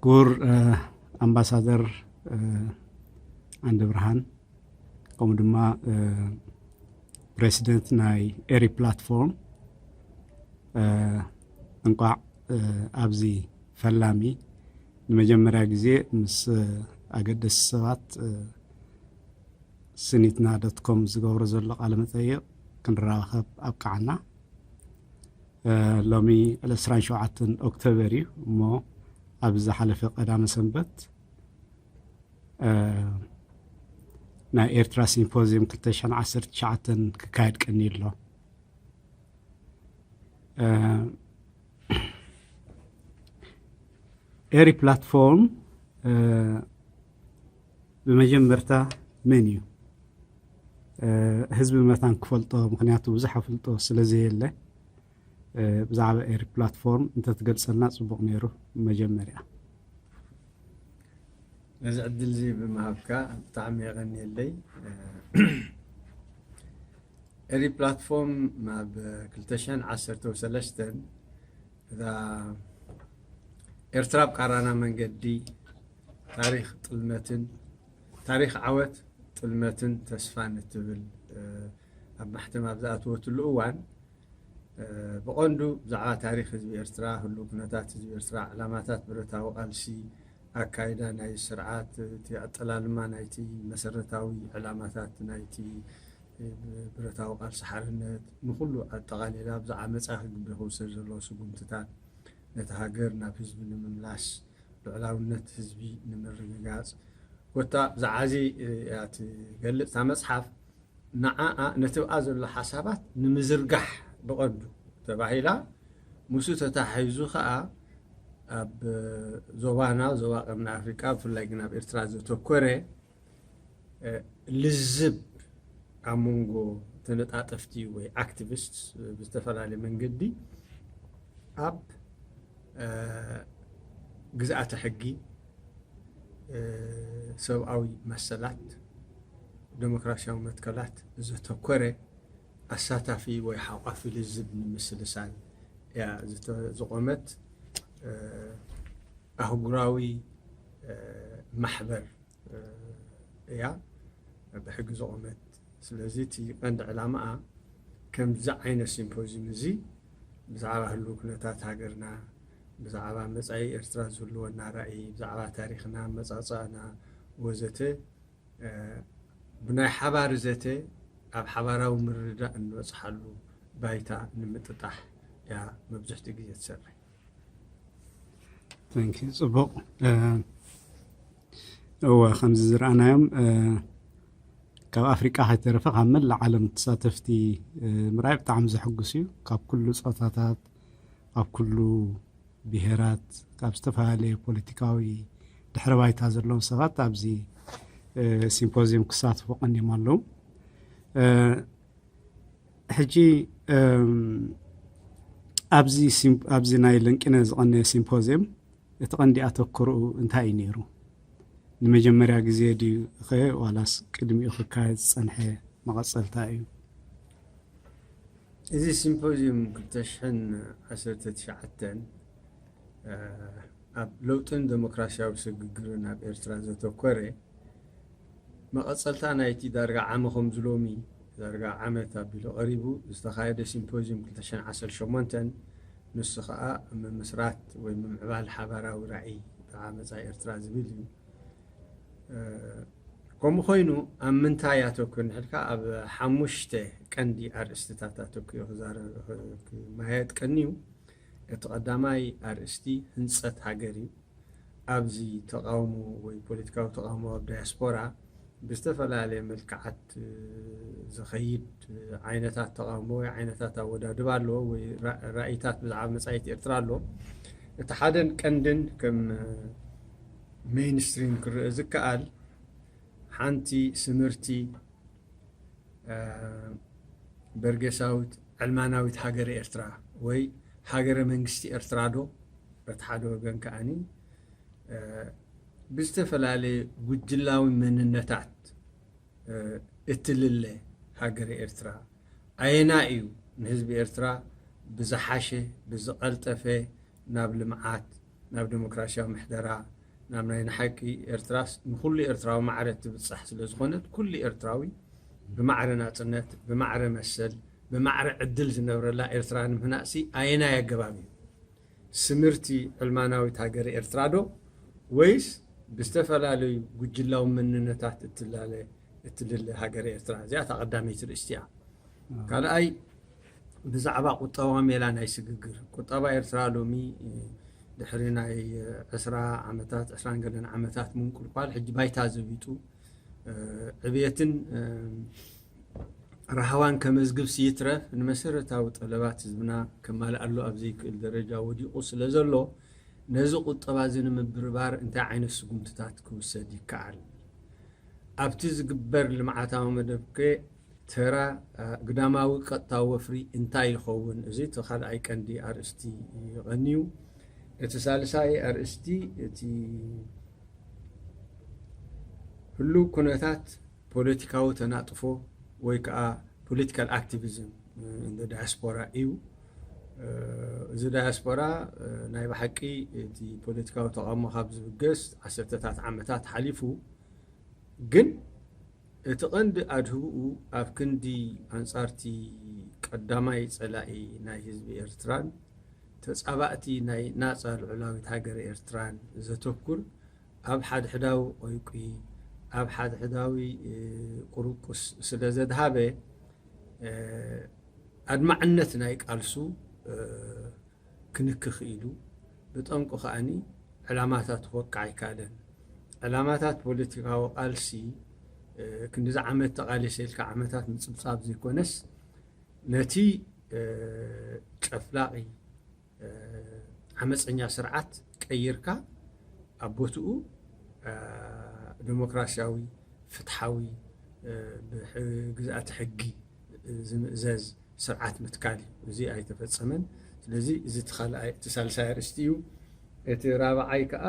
ክቡር ኣምባሳደር ዓንደ ብርሃን፣ ከምኡ ድማ ፕሬዚደንት ናይ ኤሪ ፕላትፎርም፣ እንቋዕ ኣብዚ ፈላሚ ንመጀመርያ ግዜ ምስ ኣገደስቲ ሰባት ስኒትና ዶት ኮም ዝገብሮ ዘሎ ቃለ መጠይቕ ክንራኸብ ኣብቅዓና። ሎሚ ዕለት ዕስራን ሸውዓተን ኦክቶበር እዩ እሞ፣ ኣብ ዝሓለፈ ቀዳመ ሰንበት ናይ ኤርትራ ሲምፖዚየም ክልተ ሽሕን ዓሰርተ ትሽዓተን ክካየድ ቀንዩ ኣሎ። ኤሪ ፕላትፎርም ብመጀመርታ መን እዩ? ህዝቢ መታን ክፈልጦ፣ ምክንያቱ ብዙሕ ኣፍልጦ ስለ ዘየለ፣ ብዛዕባ ኤሪ ፕላትፎርም እንተትገልጸልና ጽቡቕ ነይሩ። መጀመርያ ነዚ ዕድል እዚ ብምሃብካ ብጣዕሚ የቐንየለይ። ኤሪ ፕላትፎርም ኣብ ክልተ ሽሕን ዓሰርተ ሰለስተን እዛ ኤርትራ ኣብ ቃራና መንገዲ ታሪኽ ጥልመትን፣ ታሪኽ ዓወት ጥልመትን ተስፋን እትብል ኣብ ማሕተም ኣብ ዝኣተወትሉ እዋን፣ ብቐንዱ ብዛዕባ ታሪኽ ህዝቢ ኤርትራ፣ ህሉው ኩነታት ህዝቢ ኤርትራ፣ ዕላማታት ብረታዊ ቃልሲ፣ ኣካይዳ ናይ ስርዓት፣ እቲ ኣጠላልማ ናይቲ መሰረታዊ ዕላማታት ናይቲ ብረታዊ ቃልሲ ሓርነት፣ ንኹሉ ኣጠቓሊላ ብዛዕባ መጻኢ ክግበር ክውሰድ ዘለዎ ስጉምትታት፣ ነቲ ሃገር ናብ ህዝቢ ንምምላስ፣ ልዑላውነት ህዝቢ ንምርግጋጽ፣ ኮታ ብዛዕባ እዚ እያ ትገልጽ እታ መጽሓፍ። ንዓኣ ነቲ ብኣ ዘሎ ሓሳባት ንምዝርጋሕ ብቐንዱ ተባሂላ፣ ምስኡ ተታሒዙ ከኣ ኣብ ዞባና፣ ዞባ ቀርኒ ኣፍሪቃ፣ ብፍላይ ግን ኣብ ኤርትራ ዘተኮረ ልዝብ ኣብ መንጎ ተነጣጠፍቲ ወይ ኣክቲቪስት ብዝተፈላለየ መንገዲ ኣብ ግዝኣተ ሕጊ፣ ሰብኣዊ መሰላት፣ ደሞክራሲያዊ መትከላት ዘተኮረ ኣሳታፊ ወይ ሓቋፊ ልዝብ ንምስልሳል እያ ዝተ- ዝቖመት ኣህጉራዊ ማሕበር እያ፣ ብሕጊ ዝቖመት። ስለዚ እቲ ቀንዲ ዕላማኣ ከምዚ ዓይነት ሲምፖዚየም እዚ ብዛዕባ ህልው ኩነታት ሃገርና፣ ብዛዕባ መጻኢ ኤርትራ ዝህልወና ራእይ፣ ብዛዕባ ታሪኽና፣ ኣመጻጽኣና ወዘተ ብናይ ሓባር ዘተ ኣብ ሓባራዊ ምርድዳእ እንበጽሓሉ ባይታ ንምጥጣሕ እያ መብዝሕትኡ ግዜ ትሰርሕ። Thank you። ጽቡቕ። እወ፣ ከምዚ ዝረኣናዮም ካብ ኣፍሪቃ ከይተረፈ ካብ መላእ ዓለም ተሳተፍቲ ምርኣይ ብጣዕሚ ዘሐጉስ እዩ። ካብ ኩሉ ጾታታት፣ ካብ ኩሉ ብሄራት፣ ካብ ዝተፈላለየ ፖለቲካዊ ድሕረ ባይታ ዘለዎም ሰባት ኣብዚ ሲምፖዚየም ክሳተፉ ቀንዮም ኣለዉ። ሕጂ ኣብዚ ናይ ለንቂነ ዝቐነየ ሲምፖዚየም እቲ ቀንዲ ኣተክሮኡ እንታይ እዩ ነይሩ? ንመጀመርያ ግዜ ድዩ ኸ ዋላስ ቅድሚኡ ክካየድ ዝጸንሐ መቐጸልታ እዩ? እዚ ሲምፖዚየም ክልተ ሽሕን ዓሰርተ ትሽዓተን ኣብ ለውጥን ደሞክራሲያዊ ስግግርን ኣብ ኤርትራ ዘተኮረ መቐጸልታ ናይቲ ዳርጋ ዓመ ከምዚ ሎሚ ዳርጋ ዓመት ኣቢሉ ቀሪቡ ዝተኻየደ ሲምፖዚየም ክልተ ሽሕን ዓሰርተ ሸሞንተን፣ ንሱ ኸኣ ምምስራት ወይ ምምዕባል ሓባራዊ ራእይ ብዓመጻ ኤርትራ ዝብል እዩ። ከምኡ ኮይኑ ኣብ ምንታይ ኣተኩር ንሕልካ ኣብ ሓሙሽተ ቀንዲ ኣርእስትታት ኣተኩዮ ክዛረብ ክማየጥ ቀንዩ። እቲ ቀዳማይ ኣርእስቲ ህንጸት ሃገር እዩ። ኣብዚ ተቃውሞ ወይ ፖለቲካዊ ተቃውሞ ኣብ ዳያስፖራ ብዝተፈላለየ መልክዓት ዝኸይድ ዓይነታት ተቃውሞ ወይ ዓይነታት ኣወዳድባ ኣለዎ ወይ ራእይታት ብዛዕባ መጻኢት ኤርትራ ኣለዎ። እቲ ሓደን ቀንድን ከም ሜይንስትሪም ክረአ ዝከኣል ሓንቲ ስምርቲ በርጌሳዊት ዕልማናዊት ሃገረ ኤርትራ ወይ ሃገረ መንግስቲ ኤርትራ ዶ፣ በቲ ሓደ ወገን ከኣኒ ብዝተፈላለየ ጉጅላዊ መንነታት እትልለ ሃገረ ኤርትራ ኣየና እዩ ንህዝቢ ኤርትራ ብዝሓሸ ብዝቐልጠፈ ናብ ልምዓት፣ ናብ ዴሞክራሲያዊ ምሕደራ፣ ናብ ናይ ንሓቂ ኤርትራስ ንኹሉ ኤርትራዊ ማዕረ ትብጻሕ ስለ ዝኾነት፣ ኩሉ ኤርትራዊ ብማዕረ ናጽነት፣ ብማዕረ መሰል፣ ብማዕረ ዕድል ዝነብረላ ኤርትራ ንምህናጽሲ ኣየናይ ኣገባብ እዩ? ስምርቲ ዕልማናዊት ሃገረ ኤርትራ ዶ፣ ወይስ ብዝተፈላለዩ ጉጅላዊ መንነታት እትላለ፣ እትልለ ሃገረ ኤርትራ? እዚኣ እታ ቀዳመይቲ ርእስቲ እያ። ካልኣይ፣ ብዛዕባ ቁጠባዊ ሜላ ናይ ስግግር። ቁጠባ ኤርትራ ሎሚ፣ እ፣ ድሕሪ ናይ ዕስራ ዓመታት፣ ዕስራን ገለን ዓመታት ምንቁልቋል፣ ሕጂ ባይታ ዘቢጡ፣ እ፣ ዕብየትን፣ እ፣ ራህዋን ከመዝግብ ስይትረፍ፣ ንመሰረታዊ ጠለባት ህዝብና ከማልኣሉ ኣብ ዘይክእል ደረጃ ወዲቑ ስለ ዘሎ፣ ነዚ ቁጠባ እዚ ንምብርባር እንታይ ዓይነት ስጉምትታት ክውሰድ ይከኣል? ኣብቲ ዝግበር ልምዓታዊ መደብከ ተራ፣ እ፣ ግዳማዊ ቀጥታዊ ወፍሪ እንታይ ይኸውን? እዚ እቲ ካልኣይ ቀንዲ ኣርእስቲ ይቐንዩ። እቲ ሳልሳይ ኣርእስቲ፣ እቲ ህሉው ኩነታት ፖለቲካዊ ተናጥፎ ወይ ከዓ ፖለቲካል ኣክቲቪዝም፣ እ፣ እንደ ዳያስፖራ እዩ። እ፣ እዚ ዳያስፖራ፣ እ፣ ናይ ብሓቂ እቲ ፖለቲካዊ ተቓውሞ ካብ ዝብገስ ዓሰርተታት ዓመታት ሓሊፉ፣ ግን እቲ ቀንዲ ኣድህብኡ ኣብ ክንዲ ኣንጻርቲ ቀዳማይ ጸላኢ ናይ ህዝቢ ኤርትራን ተጻባእቲ ናይ ናጻ ልዑላዊት ሃገር ኤርትራን ዘተኩር፣ ኣብ ሓድሕዳዊ ቆይቂ፣ ኣብ ሓድሕዳዊ፣ እ፣ ቁርቁስ ስለ ዘድሃበ፣ እ፣ ኣድማዕነት ናይ ቃልሱ፣ እ፣ ክንክኽ ኢሉ፣ ብጠንቁ ከኣኒ ዕላማታት ክወቅዕ ኣይከኣለን። ዕላማታት ፖለቲካዊ ቃልሲ፣ እ፣ ክንዲዚ ዓመት ተቓሊሰ ኢልካ ዓመታት ምጽብጻብ ዘይኮነስ፣ ነቲ፣ እ፣ ጨፍላቒ፣ እ፣ ዓመጸኛ ስርዓት ቀይርካ ኣብ ቦትኡ፣ እ፣ ዲሞክራሲያዊ፣ ፍትሓዊ፣ እ፣ ብሕ-፣ ግዝኣተ ሕጊ ዝምእዘዝ ስርዓት ምትካል እዩ። እዚ ኣይተፈጸመን። ስለዚ እዚ እቲ ካልኣይ፣ እቲ ሳልሳይ ኣርእስቲ እዩ። እቲ ራብዓይ ከኣ፣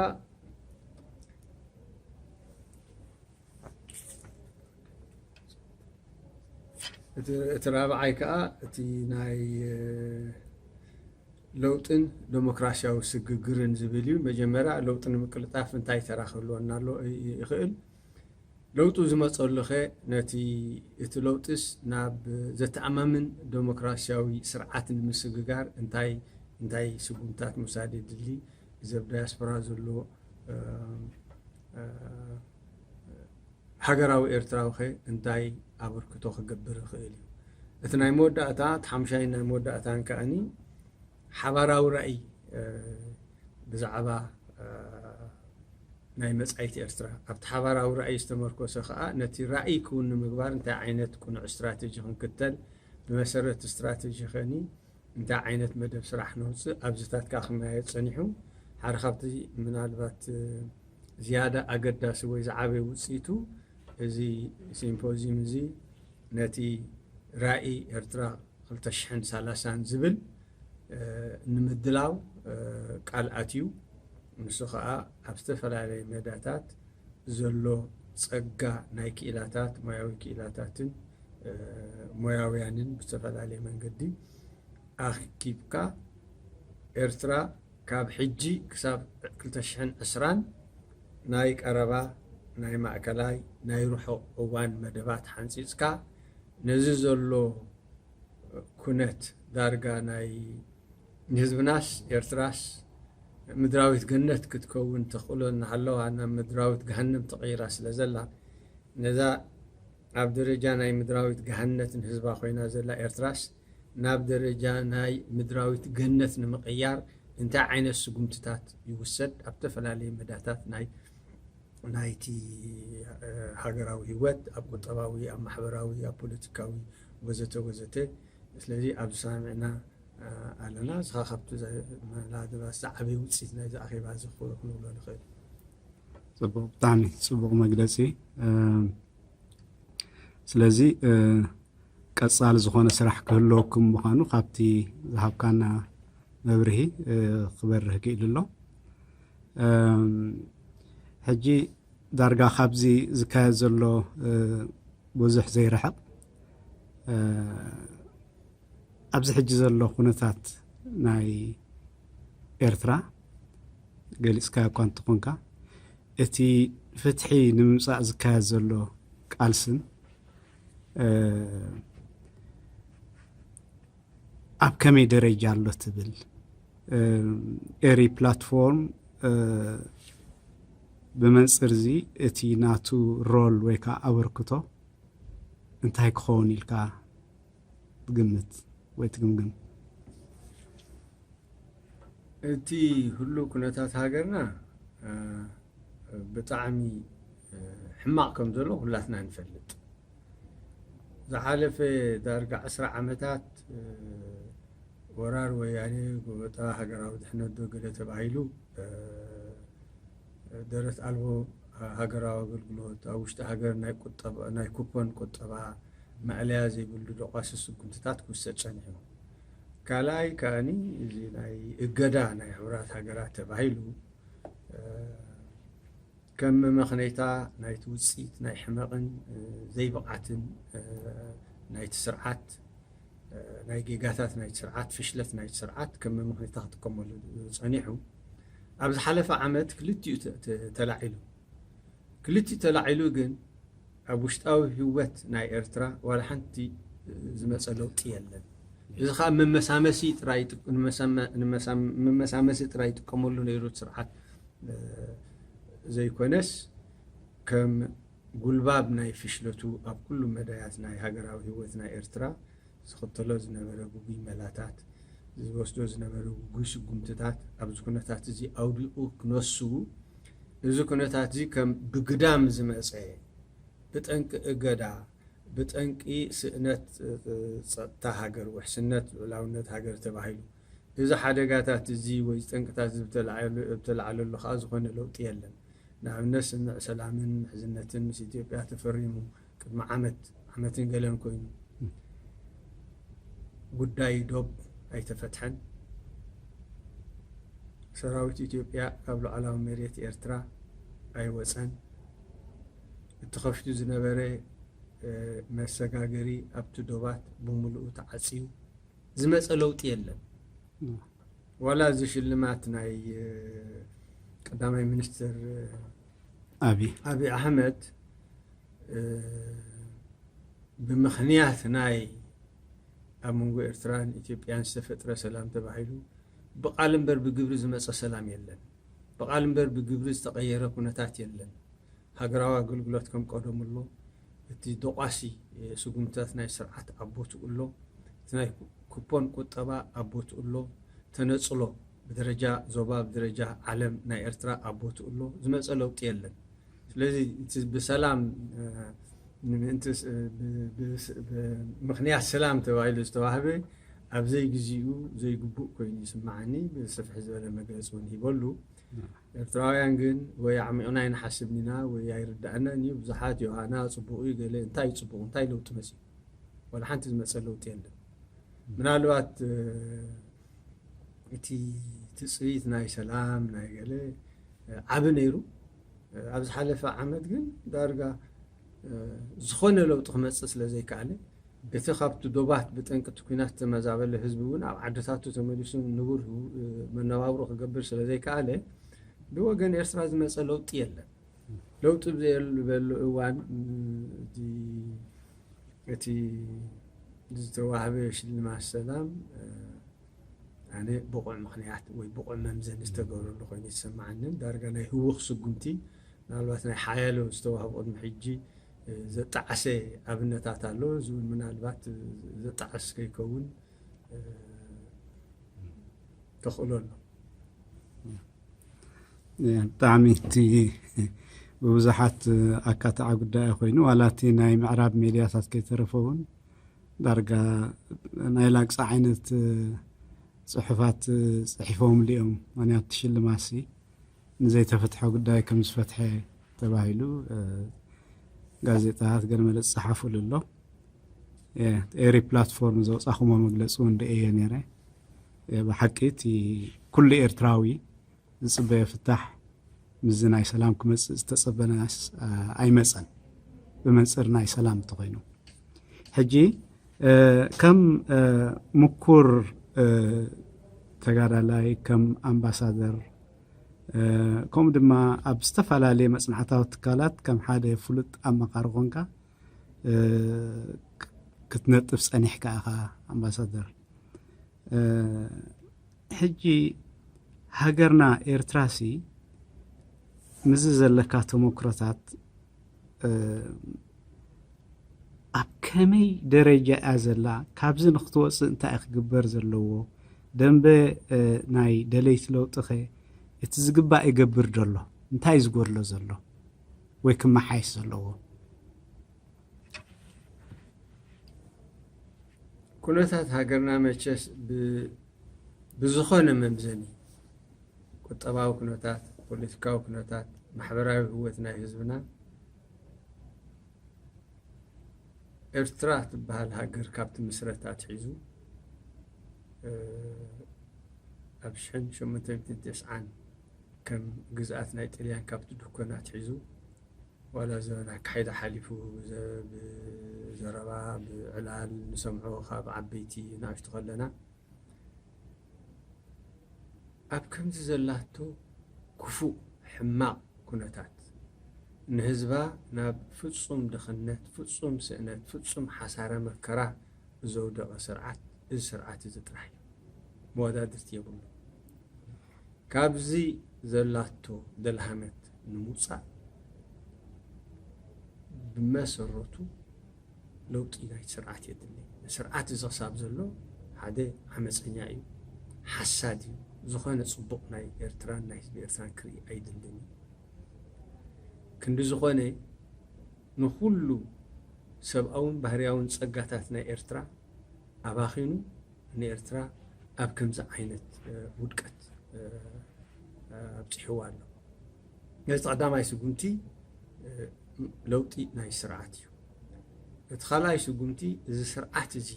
እቲ፣ እቲ ራብዓይ ከኣ እቲ ናይ፣ እ፣ ለውጥን ዲሞክራሲያዊ ስግግርን ዝብል እዩ። መጀመርያ ለውጢ ንምቅልጣፍ እንታይ ተራ ክህልወና ኣሎ ይ-፣ ይኽእል? ለውጡ ዝመጸሉኸ ነቲ፣ እቲ ለውጥስ ናብ ዘተኣማምን ዲሞክራሲያዊ ስርዓት ንምስግጋር እንታይ፣ እንታይ ስጉምታት ምውሳድ የድሊ? እዚ ኣብ ዳያስፖራ ዘሎ፣ እ፣ እ፣ ሃገራዊ ኤርትራዊ ኸ እንታይ ኣበርክቶ ክገብር ይኽእል እዩ? እቲ ናይ መወዳእታ፣ እቲ ሓሙሻይን ናይ መወዳእታን ከኣኒ ሓባራዊ ራእይ፣ እ፣ ብዛዕባ፣ እ፣ ናይ መጻኢት ኤርትራ። ኣብቲ ሓባራዊ ራእይ ዝተመርኮሰ ኸኣ ነቲ ራእይ ክውን ንምግባር እንታይ ዓይነት ቅኑዕ ስትራተጂ ክንክተል፣ ብመሰረት ስትራተጂ ኸኒ እንታይ ዓይነት መደብ ስራሕ ነውጽእ ኣብዚታት ከኣ ክመያየጥ ጸኒሑ። ሓደ ካብቲ ምናልባት፣ እ፣ ዝያዳ ኣገዳሲ ወይ ዝዓበየ ውጽኢቱ፣ እዚ ሲምፖዚዩም እዚ ነቲ ራእይ ኤርትራ ክልተ ሽሕን ሰላሳን ዝብል፣ እ፣ ንምድላው፣ እ፣ ቃል ኣትዩ። ንሱ ኸኣ ኣብ ዝተፈላለየ ሜዳታት ዘሎ ጸጋ ናይ ክኢላታት፣ ሞያዊ ክኢላታትን፣ እ፣ ሞያውያንን ብዝተፈላለየ መንገዲ ኣኽኪብካ፣ ኤርትራ ካብ ሕጂ ክሳብ ክልተ ሽሕን ዕስራን ናይ ቀረባ፣ ናይ ማእከላይ፣ ናይ ርሑቕ እዋን መደባት ሓንጺጽካ፣ ነዚ ዘሎ ኩነት ዳርጋ ናይ ንህዝብናስ ኤርትራስ ምድራዊት ገነት ክትከውን ተኽእሎ እናሃለዋ ናብ ምድራዊት ገሃነም ተቐይራ ስለ ዘላ፣ ነዛ ኣብ ደረጃ ናይ ምድራዊት ገሃነት ንህዝባ ኮይና ዘላ ኤርትራስ ናብ ደረጃ ናይ ምድራዊት ገነት ንምቕያር እንታይ ዓይነት ስጉምትታት ይውሰድ? ኣብ ዝተፈላለየ መዳታት ናይ፣ ናይቲ፣ እ፣ ሃገራዊ ህይወት፣ ኣብ ቁጠባዊ፣ ኣብ ማሕበራዊ፣ ኣብ ፖለቲካዊ ወዘተ ወዘተ። ስለዚ ኣብዚ ሰማሚዕና፣ እ፣ ኣለና። እዚ ኸኣ ካብቲ ዘ-፣ ምናልባት ዝዓበየ ውጽኢት ናይዚ ኣኼባ እዚ ክኸውን ክንብሎ ንኽእል። ጽቡቕ፣ ብጣዕሚ ጽቡቕ መግለጺ። እ፣ ስለዚ፣ እ፣ ቀጻሊ ዝኾነ ስራሕ ክህልወኩም ምዃኑ ካብቲ ዝሃብካና መብርሂ፣ እ፣ ክበርህ ክኢሉ ኣሎ። እም፣ ሕጂ ዳርጋ ካብዚ ዝካየድ ዘሎ፣ እ፣ ብዙሕ ዘይርሕቕ፣ እ፣ ኣብዚ ሕጂ ዘሎ ኩነታት ናይ ኤርትራ ገሊጽካዮ እኳ እንተኾንካ፣ እቲ ፍትሒ ንምምጻእ ዝካየድ ዘሎ ቃልስን ኣብ ከመይ ደረጃ ኣሎ ትብል? ኤሪ ፕላትፎርም ብመንፅር እዚ እቲ ናቱ ሮል ወይ ከዓ ኣበርክቶ እንታይ ክኸውን ኢልካ ትግምት ወይ ትግምግም? እቲ ህሉው ኩነታት ሃገርና ብጣዕሚ ሕማቕ ከም ዘሎ ኩላትና ንፈልጥ። ዝሓለፈ ዳርጋ ዕስራ ዓመታት ወራር ወያነ ጎበጣ ሃገራዊ ድሕነት ዶ ገለ ተባሂሉ ደረት ኣልቦ ሃገራዊ ኣገልግሎት ኣብ ውሽጢ ሃገር ናይ ኩፖን ቁጠባ ማእለያ ዘይብሉ ደቋሲ ስጉምትታት ክውሰድ ጸኒሑ። ካልኣይ ከኣኒ እዚ ናይ እገዳ ናይ ሕቡራት ሃገራት ተባሂሉ ከም መመኽነይታ ናይቲ ውፅኢት ናይ ሕመቕን ዘይብቕዓትን ናይቲ ስርዓት ናይ ጌጋታት ናይቲ ስርዓት ፍሽለት ናይቲ ስርዓት ከም መመኽነይታ ክጥቀመሉ ጸኒሑ ኣብ ዝሓለፈ ዓመት ክልቲኡ ተላዒሉ ክልቲኡ ተላዒሉ ግን ኣብ ውሽጣዊ ህይወት ናይ ኤርትራ ዋላ ሓንቲ ዝመፀ ለውጢ የለን። እዚ ከዓ መመሳመሲ ጥራይ መመሳመሲ ጥራይ ይጥቀመሉ ነይሩ ስርዓት ዘይኮነስ ከም ጉልባብ ናይ ፍሽለቱ ኣብ ኩሉ መዳያት ናይ ሃገራዊ ህይወት ናይ ኤርትራ ዝኽተሎ ዝነበረ ጉጉይ መላታት ዝወስዶ ዝነበረ ጉጉይ ስጉምትታት ኣብዚ ኩነታት እዚ ኣውዲቑ ክነሱ እዚ ኩነታት እዚ ከም ብግዳም ዝመፀ ብጠንቂ እገዳ ብጠንቂ ስእነት ፀጥታ ሃገር ውሕስነት ልዑላውነት ሃገር ተባሂሉ እዚ ሓደጋታት እዚ ወይ ጠንቅታት ዝተላዓለሉ ከዓ ዝኾነ ለውጢ የለን። ንኣብነት ስምምዕ ሰላምን ምሕዝነትን ምስ ኢትዮጵያ ተፈሪሙ ቅድሚ ዓመት ዓመትን ገለን ኮይኑ ጉዳይ ዶብ ኣይተፈትሐን። ሰራዊት ኢትዮጵያ ካብ ሉዓላዊ መሬት ኤርትራ ኣይወፀን። እተኸፊቱ ዝነበረ መሰጋገሪ ኣብቲ ዶባት ብምሉኡ ተዓፅዩ። ዝመፀ ለውጢ የለን። ዋላ እዚ ሽልማት ናይ ቀዳማይ ሚኒስትር ኣብይ ኣብይ ኣሕመድ ብምኽንያት ናይ ኣብ መንጎ ኤርትራን ኢትዮጵያን ዝተፈጥረ ሰላም ተባሂሉ ብቃል እምበር ብግብሪ ዝመፀ ሰላም የለን። ብቃል እምበር ብግብሪ ዝተቀየረ ኩነታት የለን። ሃገራዊ ኣገልግሎት ከም ቀደሙ ኣሎ። እቲ ደቋሲ ስጉምትታት ናይ ስርዓት ኣብ ቦትኡ ኣሎ። እቲ ናይ ኩፖን ቁጠባ ኣብ ቦትኡ ኣሎ። ተነፅሎ ብደረጃ ዞባ ብደረጃ ዓለም ናይ ኤርትራ ኣብ ቦትኡ ኣሎ። ዝመፀ ለውጢ የለን። ስለዚ እቲ ብሰላም ምክንያት ሰላም ተባሂሉ ዝተዋህበ ኣብ ዘይግዚኡ ዘይግቡእ ኮይኑ ይስማዓኒ። ብስፍሕ ዝበለ መግለፂ እውን ሂበሉ። ኤርትራውያን ግን ወይ ኣዕሚቕና ኣይንሓስብን ኢና ወይ ኣይርዳእናን እዩ። ብዙሓት ዮሃና ፅቡቕ እዩ ገለ እንታይ እዩ ፅቡቕ እንታይ ለውጢ መፅኡ? ዋላ ሓንቲ ዝመፀ ለውጢ የለን። ምናልባት እቲ ትፅቢት ናይ ሰላም ናይ ገለ ዓቢ ነይሩ። ኣብ ዝሓለፈ ዓመት ግን ዳርጋ ዝኾነ ለውጢ ክመፅእ ስለ ዘይከኣለ እቲ ካብቲ ዶባት ብጠንቂ እቲ ኲናት ዝተመዛበለ ህዝቢ እውን ኣብ ዓድታቱ ተመሊሱ ንቡር መነባብሮ ክገብር ስለ ዘይከኣለ ብወገን ኤርትራ ዝመፀ ለውጢ የለን። ለውጢ ብዘየሉ በሉ እዋን እቲ ዝተዋህበ ሽልማት ሰላም ኣነ ብቑዕ ምኽንያት ወይ ብቑዕ መምዘኒ ዝተገብረሉ ኮይኑ ይሰማዓንን ዳርጋ ናይ ህውኽ ስጉምቲ ምናልባት ናይ ሓያሎ ዝተዋህቡ ቅድሚ ሕጂ ዘጣዕሰ ኣብነታት ኣሎ። እዚ እውን ምናልባት ዘጣዕስ ከይከውን ተኽእሎ ኣሎ። ብጣዕሚ እቲ ብብዙሓት ኣካታዓ ጉዳይ ኮይኑ ዋላ እቲ ናይ ምዕራብ ሜድያታት ከይተረፈ እውን ዳርጋ ናይ ላግፂ ዓይነት ፅሑፋት ፅሒፎምሉ እዮም። ምክንያቱ ሽልማሲ ንዘይተፈትሐ ጉዳይ ከም ዝፈትሐ ተባሂሉ ጋዜጣታት ገለ መለ ዝፀሓፉሉ ኣሎ። ኤሪ ፕላትፎርም ዘውፃኹሞ መግለፂ እውን ርእየ ነይረ። ብሓቂ እቲ ኩሉ ኤርትራዊ ዝፅበዮ ፍታሕ ምስዚ ናይ ሰላም ክመፅእ ዝተፀበነስ ኣይመፀን። ብመንፅር ናይ ሰላም እንተኮይኑ ሕጂ ከም ምኩር ተጋዳላይ ከም ኣምባሳደር ከምኡ ድማ ኣብ ዝተፈላለየ መፅናዕታዊ ትካላት ከም ሓደ ፍሉጥ ኣማኻሪ ኮንካ ክትነጥፍ ፀኒሕካ ኢኻ ኣምባሳደር። ሕጂ ሃገርና ኤርትራሲ ምስዚ ዘለካ ተመክሮታት ኣብ ከመይ ደረጃ እያ ዘላ? ካብዚ ንክትወፅእ እንታይ እዩ ክግበር ዘለዎ? ደንበ ናይ ደለይቲ ለውጢኸ እቲ ዝግባእ ይገብር ደሎ? እንታይ እዩ ዝጎድሎ ዘሎ ወይ ክመሓየሽ ዘለዎ? ኩነታት ሃገርና መቸስ ብዝኾነ መምዘኒ ቁጠባዊ ኩነታት፣ ፖለቲካዊ ኩነታት፣ ማሕበራዊ ህይወት ናይ ህዝብና ኤርትራ ትበሃል ሃገር ካብ ትምስረት ኣትሒዙ ኣብ ሽሕን ሸሞንተ ሚእትን ተስዓን ከም ግዝኣት ናይ ጥልያን ካብ ትድኮን ኣትሒዙ ዋላ ዘበን ኣካሒዳ ሓሊፉ ብዘረባ ብዕላል ንሰምዖ ካብ ዓበይቲ ንኣሽቱ ከለና ኣብ ከምዚ ዘላቶ ክፉእ ሕማቕ ኩነታት ንህዝባ ናብ ፍጹም ድኽነት፣ ፍጹም ስእነት፣ ፍጹም ሓሳረ መከራ ዘውደቐ ስርዓት እዚ ስርዓት እዚ ጥራሕ እዩ። መወዳድርቲ የብሉ። ካብዚ ዘላቶ ደልሃመት ንምውፃእ ብመሰረቱ ለውጢ ናይቲ ስርዓት የድሊ። ስርዓት እዚ ክሳብ ዘሎ ሓደ ዓመፀኛ እዩ፣ ሓሳድ እዩ። ዝኾነ ፅቡቕ ናይ ኤርትራን ናይ ህዝቢ ኤርትራን ክርኢ ኣይደልን እዩ። ክንዲ ዝኾነ ንኹሉ ሰብኣውን ባህርያውን ፀጋታት ናይ ኤርትራ ኣባኺኑ ንኤርትራ ኣብ ከምዚ ዓይነት ውድቀት ኣብፂሕዋ ኣሎ። ነዚ ቀዳማይ ስጉምቲ ለውጢ ናይ ስርዓት እዩ። እቲ ካልኣይ ስጉምቲ እዚ ስርዓት እዚ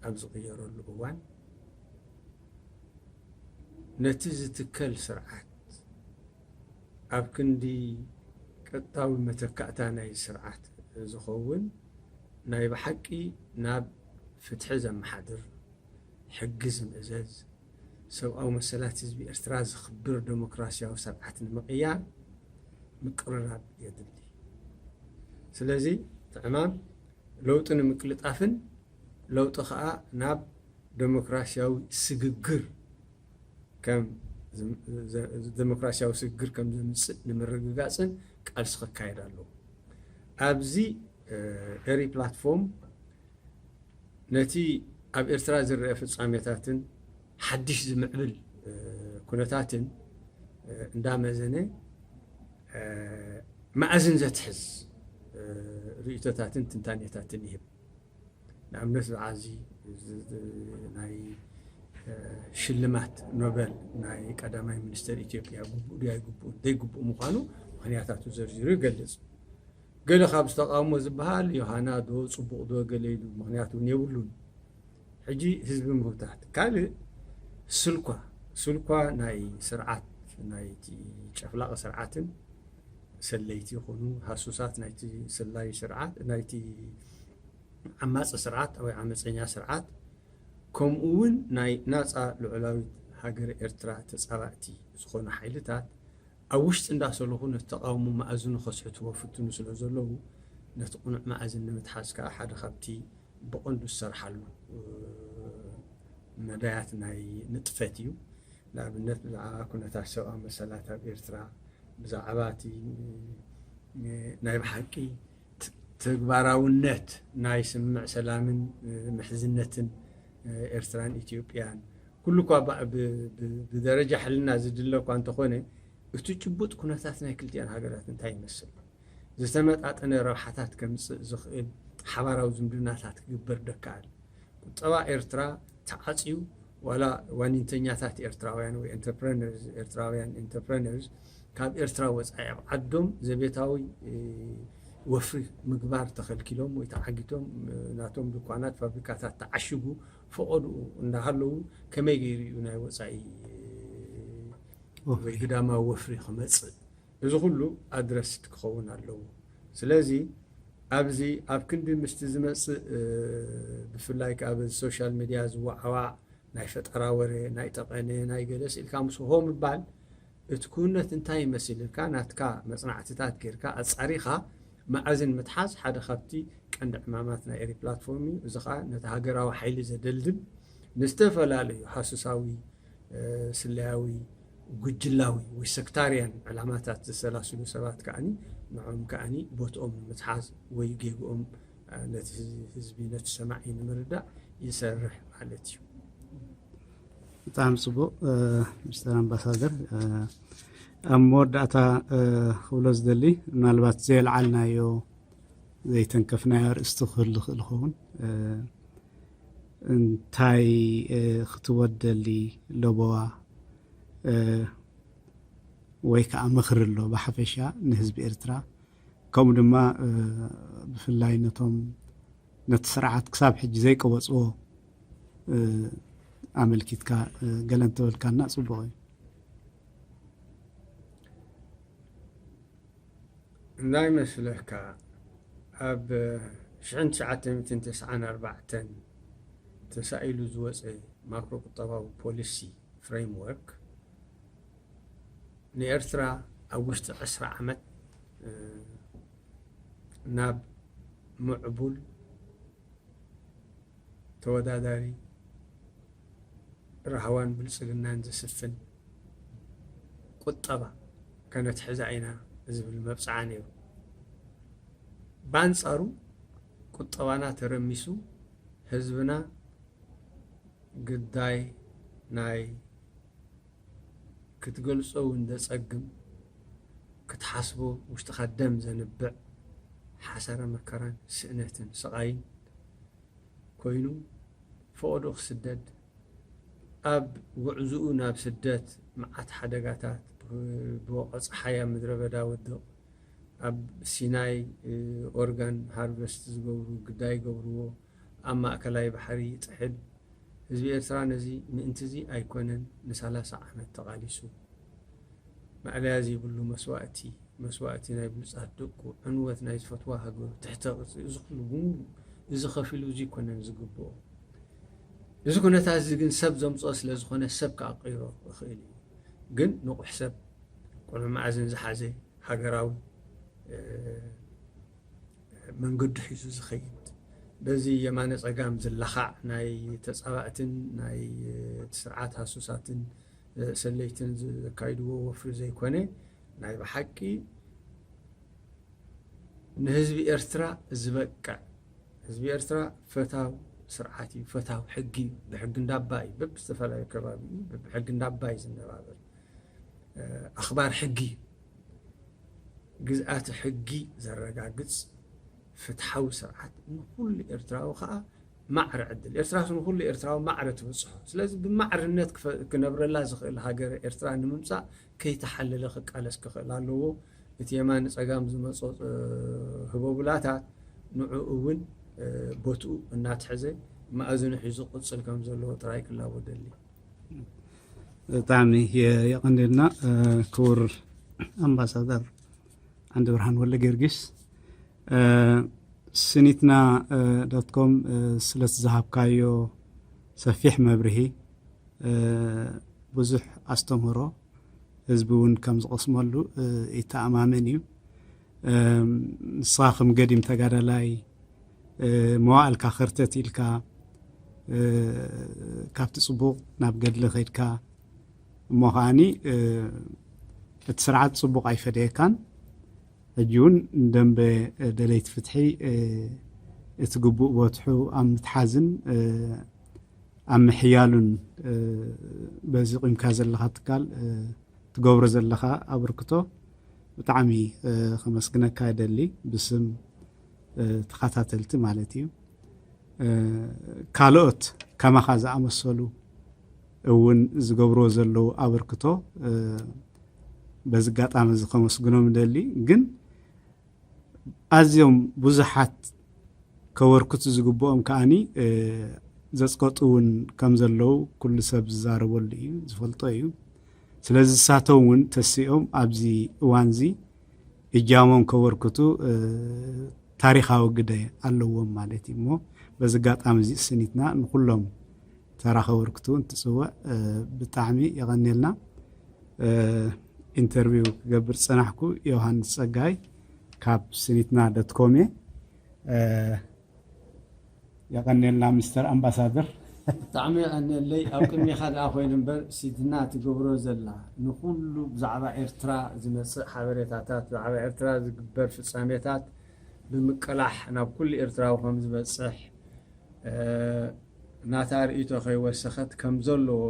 ኣብ ዝቕየረሉ እዋን ነቲ ዝትከል ስርዓት ኣብ ክንዲ ቀጥታዊ መተካእታ ናይ ስርዓት ዝኸውን ናይ ብሓቂ ናብ ፍትሒ ዘመሓድር፣ ሕጊ ዝምእዘዝ፣ ሰብኣዊ መሰላት ህዝቢ ኤርትራ ዝኽብር ደሞክራሲያዊ ስርዓት ንምቕያር ምቅርራብ የድሊ። ስለዚ እቲ ዕማም ለውጢ ንምቅልጣፍን ለውጢ ኸኣ ናብ ደሞክራሲያዊ ስግግር ከም ደሞክራሲያዊ ስግግር ከም ዘምፅእ ንምርግጋፅን ቃልሲ ክካየድ ኣለዎ። ኣብዚ ኤሪ ፕላትፎርም ነቲ ኣብ ኤርትራ ዝረአ ፍጻሜታትን ሓድሽ ዝምዕብል ኩነታትን እንዳመዘነ መኣዝን ዘትሕዝ ርእይቶታትን ትንታኔታትን ይህብ። ንኣብነት ብዓዚ ናይ ሽልማት ኖበል ናይ ቀዳማይ ሚኒስተር ኢትዮጵያ ግቡእ ድዩ ኣይግቡእን ዘይግቡእ ምዃኑ ምኽንያታቱ ዘርዚሩ ይገልጽ። ገለ ካብ ዝተቃውሞ ዝበሃል ዮሃና ዶ ጽቡቕ ዶ ገለ ኢሉ ምኽንያት እውን የብሉን። ሕጂ ህዝቢ ምህውታት ካልእ ስልኳ ስልኳ ናይ ስርዓት ናይቲ ጨፍላቂ ስርዓትን ሰለይቲ ይኹኑ ሃሱሳት ናይቲ ሰላዪ ስርዓት ናይቲ ዓማፂ ስርዓት ወይ ዓመፀኛ ስርዓት ከምኡ እውን ናይ ናፃ ልዑላዊት ሃገረ ኤርትራ ተፃባእቲ ዝኾኑ ሓይልታት ኣብ ውሽጢ እንዳሰለኹ ነቲ ተቓውሞ መኣዝኑ ከስሕትዎ ፍትኑ ስለ ዘለዉ ነቲ ቅኑዕ መኣዝን ንምትሓዝ ከዓ ሓደ ካብቲ ብቐንዱ ዝሰርሓሉ መዳያት ናይ ንጥፈት እዩ። ንኣብነት ብዛዕባ ኩነታት ሰብኣዊ መሰላት ኣብ ኤርትራ ብዛዕባ እቲ ናይ ብሓቂ ተግባራውነት ናይ ስምምዕ ሰላምን ምሕዝነትን ኤርትራን ኢትዮጵያን ኩሉ እኳ ብደረጃ ሕልና ዝድለ እኳ እንተኾነ እቲ ጭቡጥ ኩነታት ናይ ክልቲኣን ሃገራት እንታይ ይመስል? ዝተመጣጠነ ረብሓታት ከምፅእ ዝኽእል ሓባራዊ ዝምድናታት ክግበር ደከኣል። ቁጠባ ኤርትራ ተዓፅዩ ዋላ ዋኒንተኛታት ኤርትራውያን ወይ ኤንተርፕረነርስ ኤርትራውያን ኤንተርፕረነርስ ካብ ኤርትራ ወፃኢ ኣብ ዓዶም ዘቤታዊ ወፍሪ ምግባር ተኸልኪሎም ወይ ተዓጊቶም ናቶም ድኳናት ፋብሪካታት ተዓሽጉ ፈቐድኡ እንዳሃለዉ ከመይ ገይሩ እዩ ናይ ወፃኢ ወይ ግዳማዊ ወፍሪ ክመፅእ? እዚ ኩሉ ኣድረስድ ክኸውን ኣለዎ። ስለዚ ኣብዚ ኣብ ክንዲ ምስቲ ዝመፅእ ብፍላይ ከዓ በዚ ሶሻል ሚድያ ዝወዓዋዕ ናይ ፈጠራ ወረ ናይ ጠቐነ ናይ ገለ ስኢልካ ምስ ሆ ምባል እቲ ክውነት እንታይ ይመስል ኢልካ ናትካ መጽናዕትታት ጌርካ ኣጻሪኻ መኣዝን ምትሓዝ ሓደ ካብቲ ቀንዲ ዕማማት ናይ ኤሪ ፕላትፎርም እዩ። እዚ ኸኣ ነቲ ሃገራዊ ሓይሊ ዘደልድል ንዝተፈላለዩ ሃሱሳዊ፣ ስለያዊ፣ ጉጅላዊ ወይ ሰክታርያን ዕላማታት ዘሰላስሉ ሰባት ከኣኒ ንዖም ከኣኒ ቦትኦም ንምትሓዝ ወይ ጌግኦም ነቲ ህዝቢ ነቲ ሰማዒ ንምርዳእ ይሰርሕ ማለት እዩ። ብጣዕሚ ፅቡቅ ሚስተር ኣምባሳደር። ኣብ መወዳእታ ክብሎ ዝደሊ ምናልባት ዘየልዓልናዮ ዘይተንከፍናዮ ኣርእስቲ ክህሉ ይኽእል ይኸውን። እንታይ ክትወደሊ ለበዋ ወይ ከዓ ምኽሪ ኣሎ ብሓፈሻ ንህዝቢ ኤርትራ ከምኡ ድማ ብፍላይ ነቶም ነቲ ስርዓት ክሳብ ሕጂ ዘይቀበፅዎ ኣመልኪትካ ገለ እንተበልካና ፅቡቕ እዩ። እንታይ መስለካ ኣብ ሽሕን ትሽዓተ ሚእትን ተስዓን ኣርባዕተን ተሳኢሉ ዝወፀ ማክሮ ቁጠባዊ ፖሊሲ ፍሬምወርክ ንኤርትራ ኣብ ውሽጢ ዕስራ ዓመት ናብ ምዕቡል ተወዳዳሪ ራህዋን ብልፅግናን ዘስፍን ቁጠባ ከነትሕዛ ኢና ዝብል መብፅዓ ነይሩ። ብኣንፃሩ ቁጠባና ተረሚሱ ህዝብና ግዳይ ናይ ክትገልጾ እውን ዘጸግም ክትሓስቦ ውሽጥኻ ደም ዘንብዕ ሓሳረ መከራን ስእነትን ስቓይን ኮይኑ ፈቐዶ ክስደድ ኣብ ጉዕዝኡ ናብ ስደት መዓት ሓደጋታት ብወቐ ጸሓይ ኣብ ምድረ በዳ ወድቕ ኣብ ሲናይ ኦርጋን ሃርቨስት ዝገብሩ ግዳይ ይገብርዎ ኣብ ማእከላይ ባሕሪ ይጥሕል ህዝቢ ኤርትራ ነዚ ምእንቲ እዚ ኣይኮነን ንሳላሳ ዓመት ተቓሊሱ። ማእለያ ዘይብሉ መስዋእቲ፣ መስዋእቲ ናይ ብሉጻት ደቁ፣ ዕንወት ናይ ዝፈትዋ ሃገሩ፣ ትሕተ ቅርጺ፣ እዚ ኩሉ ብምሉ እዚ ከፊሉ እዚ ኣይኮነን ዝግብኦ። እዚ ኩነታት እዚ ግን ሰብ ዘምጽኦ ስለ ዝኾነ ሰብ ክቕይሮ ይኽእል እዩ። ግን ንቑሕ ሰብ፣ ቅኑዕ መኣዝን ዝሓዘ ሃገራዊ መንገዱ ሒዙ ዝኸይድ በዚ የማነ ጸጋም ዝለኻዕ ናይ ተጻባእትን ናይ ስርዓት ሃሱሳትን ሰለይትን ዘካይድዎ ወፍሪ ዘይኮነ ናይ ብሓቂ ንህዝቢ ኤርትራ ዝበቅዕ ህዝቢ ኤርትራ ፈታው ስርዓት እዩ፣ ፈታው ሕጊ እዩ። ብሕጊ እንዳባ እዩ በብዝተፈላለዩ ከባቢ እዩ ብሕጊ እንዳባ እዩ ዝነባበር። ኣኽባር ሕጊ እዩ። ግዝኣተ ሕጊ ዘረጋግጽ ፍትሓዊ ስርዓት ንኹሉ ኤርትራዊ ከዓ ማዕረ ዕድል ኤርትራስ ንኹሉ ኤርትራዊ ማዕረ ትብጽሖ። ስለዚ ብማዕርነት ክነብረላ ዝኽእል ሃገር ኤርትራ ንምምጻእ ከይተሓለለ ክቃለስ ክኽእል ኣለዎ። እቲ የማን ጸጋም ዝመጾ ህቦብላታት ንዕኡ እውን ቦትኡ እናትሐዘ መኣዝኑ ሒዙ ክቕጽል ከም ዘለዎ ጥራይ ክላቦ ደሊ። ብጣዕሚ የቐንልና ክቡር ኣምባሳደር ዓንዲ ብርሃን ወልደ ጊዮርጊስ። ስኒትና ዶት ኮም ስለቲ ዝሃብካዮ ሰፊሕ መብርሂ ብዙሕ ኣስተምህሮ ህዝቢ እውን ከም ዝቐስመሉ ይተኣማመን እዩ። ንስኻ ከም ገዲም ተጋዳላይ መዋእልካ ከርተት ኢልካ ካብቲ ፅቡቕ ናብ ገድሊ ከይድካ እሞ ከዓኒ እቲ ስርዓት ፅቡቕ ኣይፈደየካን። ሕጂ እውን ንደንበ ደለይቲ ፍትሒ እቲ ግቡእ በትሑ ኣብ ምትሓዝን ኣብ ምሕያሉን በዚ ቂምካ ዘለኻ ትካል ትገብሮ ዘለኻ ኣበርክቶ ብጣዕሚ ከመስግነካ ይደሊ ብስም ተኸታተልቲ ማለት እዩ። ካልኦት ከማኻ ዝኣመሰሉ እውን ዝገብርዎ ዘለዉ ኣበርክቶ በዚ ኣጋጣሚ እዚ ከመስግኖም ይደሊ። ግን ኣዝዮም ብዙሓት ከበርክቱ ዝግብኦም ከዓኒ ዘፅቀጡ እውን ከም ዘለዉ ኩሉ ሰብ ዝዛረበሉ እዩ፣ ዝፈልጦ እዩ። ስለዚ ንሳቶም እውን ተሲኦም ኣብዚ እዋን እዚ እጃሞም ከበርክቱ ታሪኻዊ ግደ ኣለዎም ማለት እዩ። እሞ በዚ ኣጋጣሚ እዚ ስኒትና ንኩሎም ተራ ከበርክቱ እንትፅውዕ ብጣዕሚ የቐንየልና። ኢንተርቪው ክገብር ዝጸናሕኩ ዮሃንስ ጸጋይ ካብ ስኒትና ዶት ኮም እየ። የቐንየልና ሚስተር ኣምባሳደር። ብጣዕሚ የቐንየለይ። ኣብ ቅድሜኻ ደኣ ኮይኑ እምበር፣ ሲድና ትገብሮ ዘላ ንኹሉ ብዛዕባ ኤርትራ ዝመጽእ ሓበሬታታት፣ ብዛዕባ ኤርትራ ዝግበር ፍጻሜታት ብምቅላሕ ናብ ኩሉ ኤርትራዊ ከም ዝበጽሕ፣ ናታ ርእይቶ ከይወሰኸት ከም ዘለዎ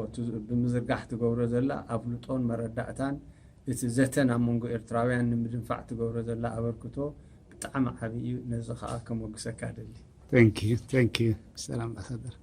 ብምዝርጋሕ ትገብሮ ዘላ ኣፍልጦን መረዳእታን፣ እቲ ዘተ ናብ መንጎ ኤርትራውያን ንምድንፋዕ ትገብሮ ዘላ ኣበርክቶ ብጣዕሚ ዓቢ እዩ። ነዚ ኸኣ ከመጉሰካ ደሊ። Thank you, thank you ሚስተር ኣምባሳደር።